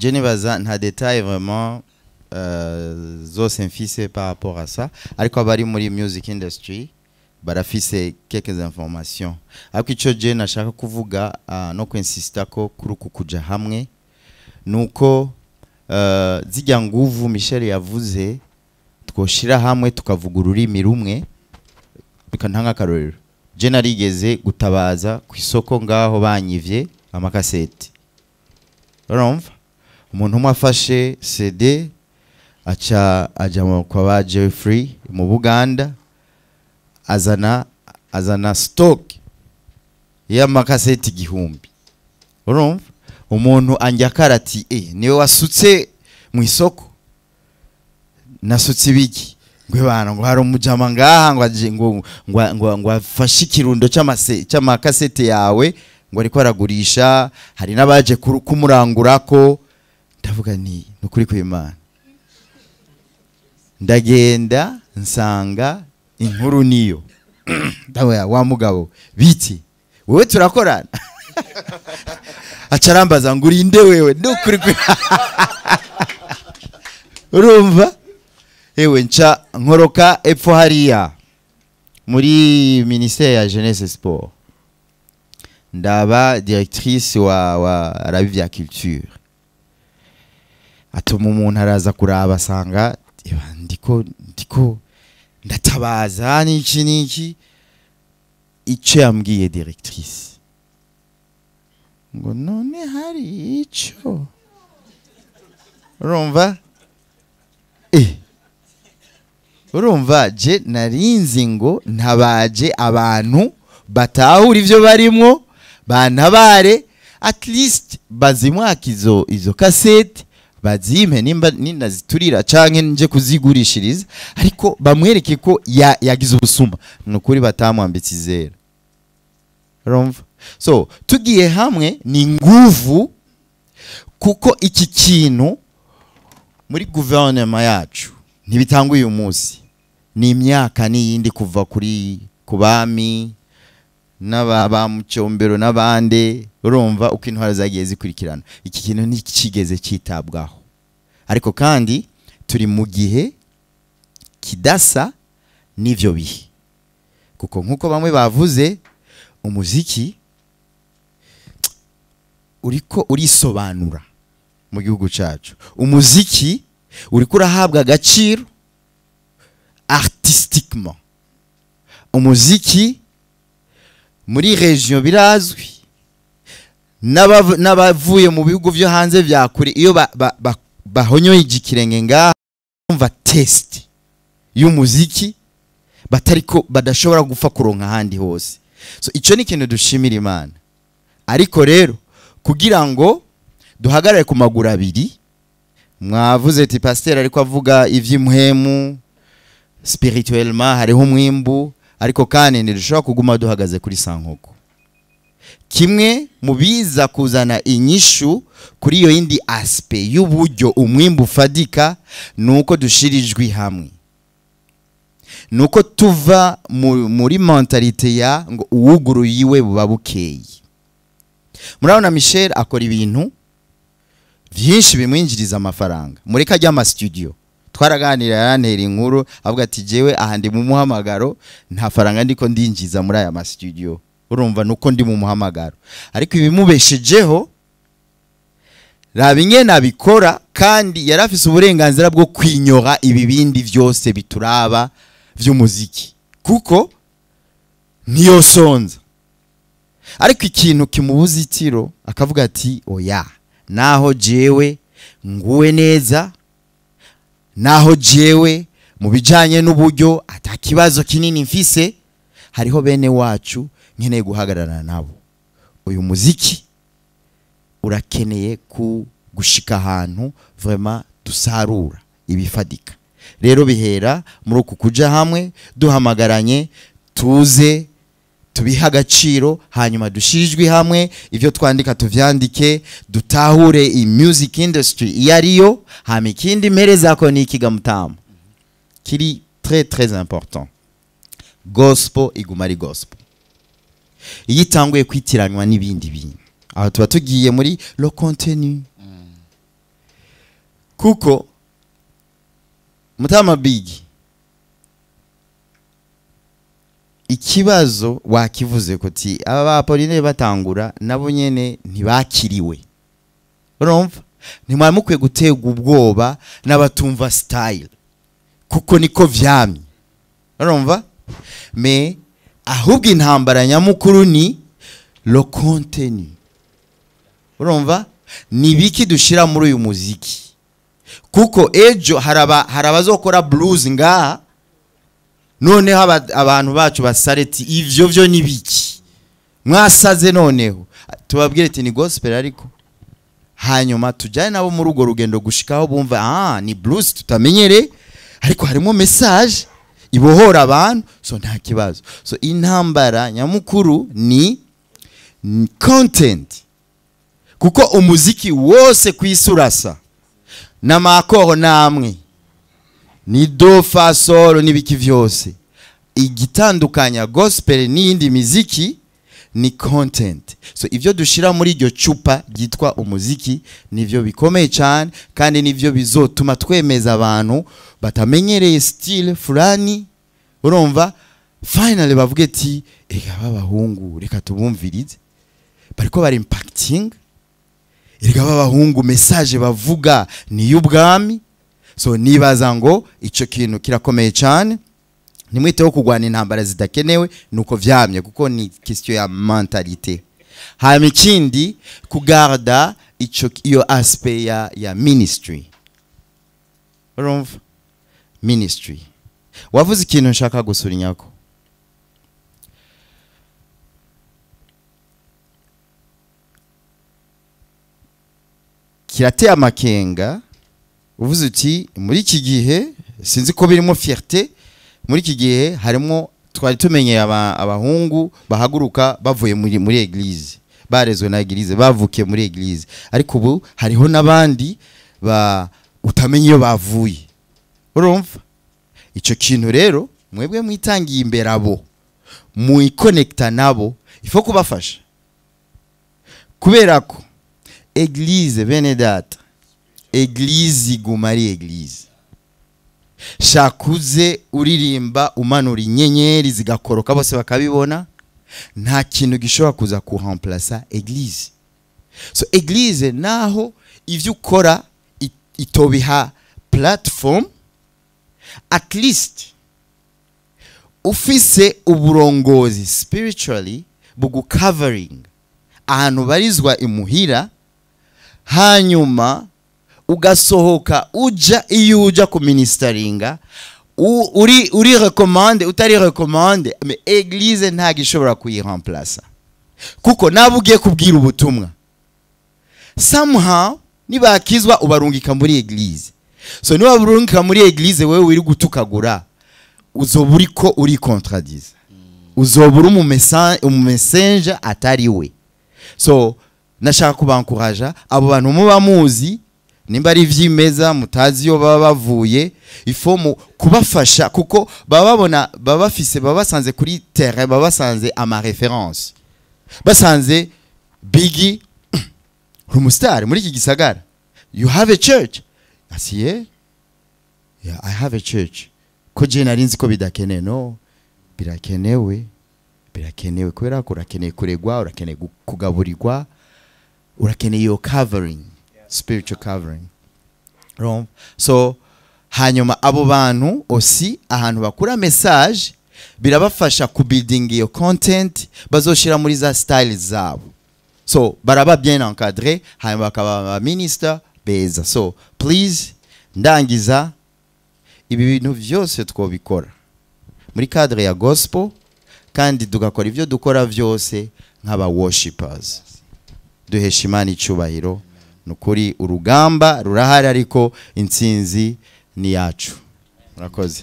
Je nibaza nta détail vraiment zose mfise par rapport à ça, ariko abari muri music industry barafise quelques informations. Ariko ico je nashaka kuvuga no kwinsista ko kuri uku kuja hamwe, nuko zijya nguvu Michel yavuze, twoshira hamwe tukavuga ururimi rumwe. Reka ntanga akarorero: je narigeze gutabaza ku isoko ngaho banyivye amakaseti. Urumva, umuntu umwe afashe CD, aca aja kwa ba Jeffrey mu Buganda, azana stock y'amakaseti 1000. Urumva, umuntu anjya karati: "Eh, niwe wasutse mu isoko." "Nasutse ibiki?" Ngo bana, ngo hari umujama ngaha, ngo aje, ngo afashe ikirundo cy'amakasete yawe, ngo ariko aragurisha, hari n'abaje kumurangurako. Ndavuga ni nukuri kw'Imana. Ndagenda nsanga inkuru niyo. Ndavuga: "Wa mugabo, biti wewe turakorana?" Aca arambaza ngo: "Urinde wewe?" Nukuri urumva, ewe, nca nkoroka epfo hariya muri ministère ya jeunesse, sport, ndaba directrice wa arabi vya culture, atuma umuntu araza kuraba, asanga eba, ndiko ndatabaza n'iki n'iki. Icyo yambwiye directrice ngo: "None hari ico?" Urumva, urumva, je narinzi ngo ntabaje abantu batahura ivyo barimwo, bantabare, at least bazimwaka izo kasete, bazimpe nimba ninaziturira canke nje kuzigurishiriza, ariko bamwereke ko yagize ubusuma. Nukuri batamwambitse izera. Urumva, so tugiye hamwe ni nguvu, kuko iki kintu muri guverinoma yacu ntibitanga uyu munsi, ni imyaka n'iyindi, kuva kuri ku bami n'aba ba Mucombero n'abandi. Urumva uko intwaro zagiye zikurikirana, iki kintu ntikigeze cyitabwaho. Ariko kandi turi mu gihe kidasa n'ivyo bihe, kuko nk'uko bamwe bavuze, umuziki uriko urisobanura mu gihugu cyacu, umuziki uriko urahabwa agaciro artistiquement, umuziki muri region birazwi, n'abavuye mu bihugu byo hanze vya kure, iyo bahonyoye ikirenge ngaha, umva, taste y'umuziki batariko badashobora gupfa kuronka ahandi hose. So icyo ni ikintu dushimira Imana. Ariko rero kugira ngo duhagarare ku maguru abiri, mwavuze ati pasiteri ariko avuga iby'imuhemu, spirituellement hariho umwimbu, ariko kandi ntidushobora kuguma duhagaze kuri sankoko. Kimwe mu biza kuzana inyishu kuri iyo yindi aspect y'uburyo umwimbu ufadika, ni uko dushira ijwi hamwe, ni uko tuva muri mentalité ya ngo uwuguruye iwe buba bukeye. Murabona, Michel akora ibintu byinshi bimwinjiriza amafaranga muri kajya ama studio. Twaraganira, yarantera inkuru, avuga ati: "Jewe aha ndi mu muhamagaro, nta faranga ndiko ndinjiza muri aya ma studio." Urumva, nuko ndi mu muhamagaro, ariko ibimubeshejeho, raba ingene abikora. Kandi yari afise uburenganzira bwo kwinyora ibi bindi byose bituraba vy'umuziki, kuko ntiyosonza. Ariko ikintu kimubuza itiro, akavuga ati: "Oya, naho jewe nguwe neza, naho jewe mu bijanye n'uburyo atakibazo kinini mfise, hariho bene wacu nkeneye guhagararana nabo." Uyu muziki urakeneye ku gushika ahantu vraiment dusarura ibifadika. Rero bihera muri uku kuja hamwe, duhamagaranye, tuze tubihe agaciro, hanyuma dushirijwe hamwe, ibyo twandika tuvyandike, dutahure i music industry iyo ariyo. Hama ikindi mperezako ni ikiga mutamu kiri très très important: gospel iguma ari gospel. Iyo itanguye kwitiranywa n'ibindi bintu, aho tuba tugiye muri le contenu. Kuko Mutama Big, ikibazo wakivuze ko ti aba ba Apollinaire batangura nabo nyene ntibakiriwe. Urumva, ntimwari mukwiye guterwa ubwoba n'abatumva style, kuko niko vyamye. Urumva, mais ahubwo intambara nyamukuru ni le contenu. Urumva, ni biki dushira muri uyu muziki? Kuko ejo hari abazokora blues ngaha, noneho abantu bacu basareti ivyo vyo ni biki mwasaze, noneho tubabwire ati ni gospel, ariko hanyuma tujyane nabo muri urwo rugendo gushikaho bumva ni blues tutamenyere, ariko harimo message ibohora abantu, so nta kibazo. So intambara nyamukuru ni content, kuko umuziki wose ku isi urasa n'amakoro namwe ni do fa sol n'ibiki vyose. Igitandukanya gospel n'iyindi miziki ni content. So ivyo dushira muri iryo cupa ryitwa umuziki nivyo bikomeye cyane, kandi nivyo bizotuma twemeza abantu batamenyereye style fulani. Urumva, finally bavuge ati ega babahungu reka tubumvirize, bariko bari impacting, erega babahungu message bavuga ni y'ubwami. So nibaza ngo ico kintu kirakomeye cyane, ntimwiteho kurwana intambara zidakenewe, nuko vyamye, kuko ni question ya mentalité. Hanyuma ikindi, kugarda ico iyo aspect ya ministry. Urumva, ministry wavuze ikintu nshaka gusura inyako. Kirateye amakenga. Uvuze uti muri iki gihe, sinzi ko birimo fierté, muri iki gihe harimo twari tumenyeye abahungu bahaguruka bavuye muri église, barezwe na église, bavukiye muri église, ariko ubu hariho n'abandi ba utamenye iyo bavuye. Urumva, ico kintu rero mwebwe mwitangiye imbere abo muikonekta nabo, ifo kubafasha, kubera ko église, bene data, église iguma ari église. Shakuze uririmba umanura inyenyeri zigakoroka bose bakabibona, nta kintu gishobora kuza kuremplaça église. So église naho ivyo ukora itobiha platform, at least ufise uburongozi spiritually bugucovering ahantu barizwa imuhira, hanyuma ugasohoka uja iyo uja ku ministeringa uri recommandé utari recommandé, mais église ntabwo ishobora kuyiremplaça, kuko nabo ugiye kubwira ubutumwa somehow nibakizwa ubarungika muri église. So niba barungika muri église, wewe uri gutukagura, uzoba uriko uri contradiza, uzoba uri umumessenger atari we. So nashaka kubankuraja abo bantu muba muzi, nimba ari ivyimeza mutazi iyo baba bavuye, ifo mu kubafasha, kuko baba babona, baba bafise, baba basanze kuri terrain, baba basanze ama référence, basanze Biggie uri umustar muri iki gisagara, you have a church. Asiye, yeah, I have a church. Ko je nari nzi ko bidakenewe. No, birakenewe, birakenewe, kubera ko urakeneye kuregwa, urakeneye kugaburirwa, urakeneye iyo covering, spiritual covering. Urumva? So hanyuma abo bantu aussi ahantu bakura message birabafasha kubuilding iyo content bazoshira muri za style zabo. So baraba bien encadré, hanyuma bakaba aba minister beza. So please, ndangiza, ibi bintu byose twobikora muri cadre ya gospel, kandi tugakora ibyo dukora byose nk'aba worshipers, duhesha Imana icyubahiro. Ni ukuri urugamba rurahari, ariko intsinzi ni yacu. Murakoze.